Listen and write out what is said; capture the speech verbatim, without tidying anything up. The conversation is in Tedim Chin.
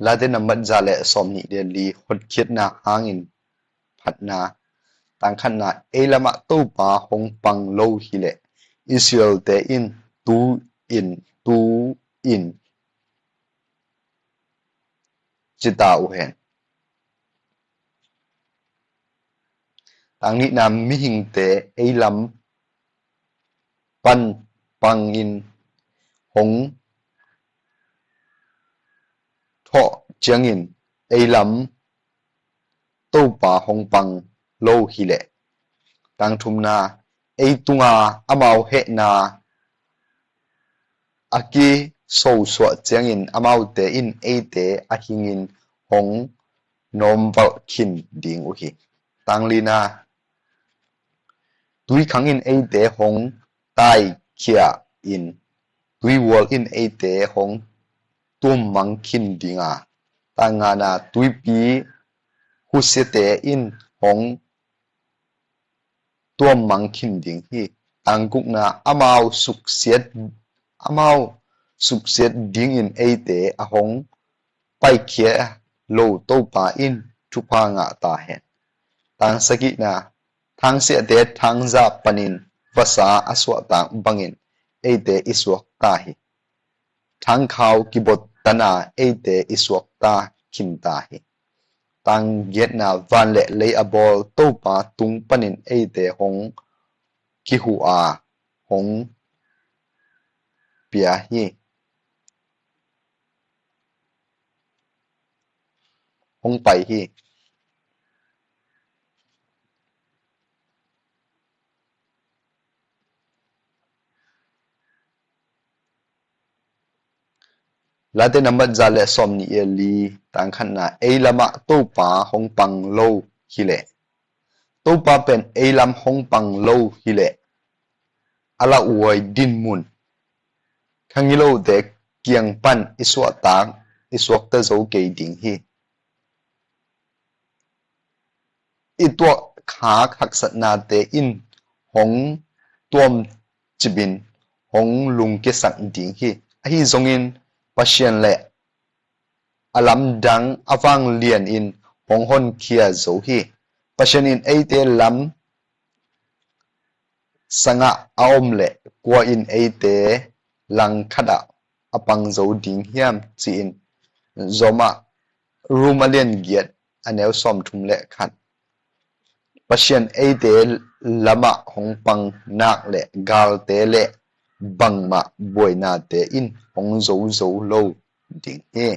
Late nambat za le sawmnih le li. Hotkhiatna hangin phatna. Tang khatna, ei lamah Topa hong pang lo hileh Israelte in tu in tu in ci ta uh hen. Tang nihna, mihingte ei lam pan pangin hong thawh ciangin ei lam Topa hong pang lo hileh. Tang thumna, ei tunga amau hehna a kisosuah ciangin amaute in eite a hingin hong nawmvalh khin ding uh hi. Tang lina, tuikhang in eite hong taikhia in, tuivual in eite hong tuammang khin ding a, tang ngana, tuipi husiate in hong tuammang khin ding hi. Tang gukna, amau suksiat, amau suksiat dingin eite a hong paikhia lo Topa in thupha ngah ta hen. Tang sagihna, thangsiahte thangzah panin vasa a suahtak bangin eite i suak ta hi. Thangkhau kibottana eite i suakta khinta hi. Tang giatna, van le lei a bawl Topa tung panin eite hong kihuh a, hong pia hi. Hong pai hi. Late nambat za le sawmnih le li. Tang khatna, ei lamah Topa hong pang lo hileh. Topa pen ei lam hong pang lo hileh a lauhuai dinmun kha ngilote kiang pan i suahtak, i suakta zo kei ding hi. I tuahkhak haksatnate in hong tuamcipin hong lungkiasak ding hi. Ahi zongin Pasian le a lamdang a vanglianin hong honkhia zo hi. Pasian in eite lam sangah a om leh kua in eite langkhatah a pang zo ding hiam ci-in Rom ah, Rom a lian giat a neu sawmthum le khat. Pasian eite lamah hong pang nak leh galte le bangmah buainate in hong zo zo lo ding hi.